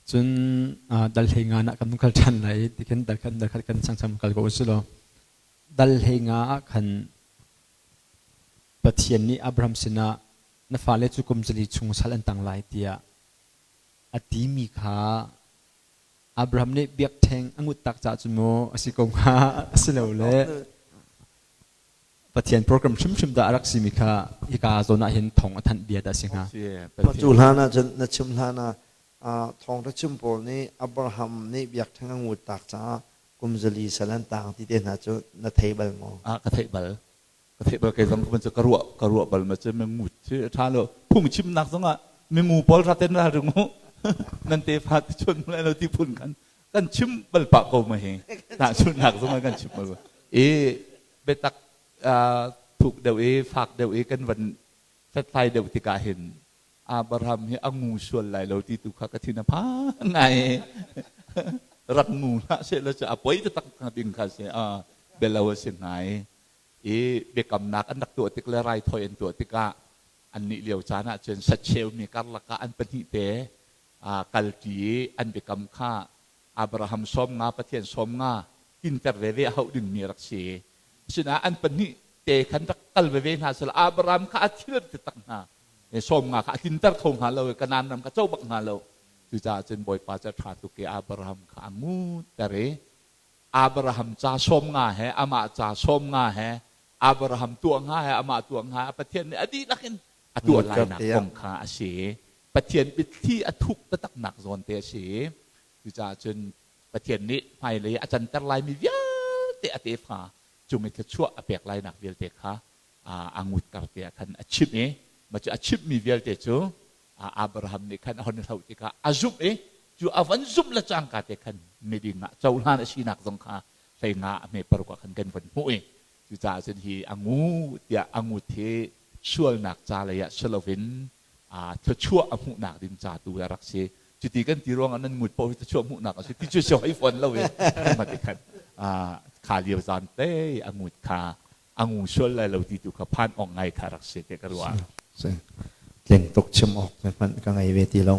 Cun dal hlei nga nah kan kal ṭhan lai ti khin dal khat dal khat kan changcham kal ko usih law dal hlei nga ah khan Pathian nih Abraham sinah na fale cu kum zali chung sal an tang lai tiah a timi kha Abraham nih biakṭheng a ngut tak caah cun maw a si ko hnga a si lo le Pathian program hrimhrim dah a rak simi kha hika zawn ah hin thawng a thanh bia dah a si hnga. Cu hlan ah cun na chim hlan ah thawngṭha chim pawl nih Abraham nih biakṭheng a ngut tak caah kum zali sal an tang ti te hna cu na thei bal maw? Ah ka theih bal. Ka theih bal kei zong ka cu ka ruah bal ma cu mi ngut cu ṭha lo. Phungchimnak zong ah mingu pawl ra ten ra ring u. Nan tefa ti chun lai lo ti phun khan kan chim bal pah ko ma hi. Tahchunhnak zong ah kan chim bal. I biatak thuk deuh i fak deuh i kan van hlathlai deuh tikah hin Abraham hi a ngu sual lai lo ti tu kha ka thin a phang ngai. Rak ngu hlah sehlaw cu a poi taktak ding kha si belo a si ngai. I biakamnak an rak tuah tik le raithawi an tuah tikah annih lio caan ah cun sacheu mi karlak ah an pahnih te kalṭi i an biakam kha Abraham 50 Pathian 50 tinter veve a hauh dingmi a rak si. Asinain an pahnih te khan rak kal veve hna sel Abraham kha a thil ti tak hna. 50 kha a tinter kho hnga lo i Kanaan ram kha co bak hnga lo. Cucaah cun Bawipa cu a ṭha tuk i Abraham kha a ngutter i Abraham ca 50 he amah ca 50 he Abraham tuah hnga he amah tuah hnga Pathian nih a dihlak in a tuah lainak kong kha a si. Pathian biathli a thuk taktaknak zawn te a si. Cucaah cun Pathian nih hmailei a canter laimi vialte a tefa cung i thluachuah a pek lainak vialte kha a ngutter te ah khan a chimh i mah cu a chimhmi vialte cu Abraham nih khan a hon hloh tikah a zumh i cu a van zumh le cangka te khan miding ah cohlan a sinak zong kha hlei nga a hme paruk ah khan kan von hmuh i cucaah cun hi a ngu tiah a ngut hi sualnak ca lei ah si loin thluachuah a hmuhnak ding ca tu a rak si. Cuti kan ti ruangah nan ngut paoh hi thluachuah hmuhnak a si ti cu si hoi fawn lo i ma ti khan kha lio zan te a ngut kha a ngu sual lai lo ti tu kha phan awk ngai kha rak si te ka ruah. Tling tuk chim awk hmanh ka ngei ve ti lo.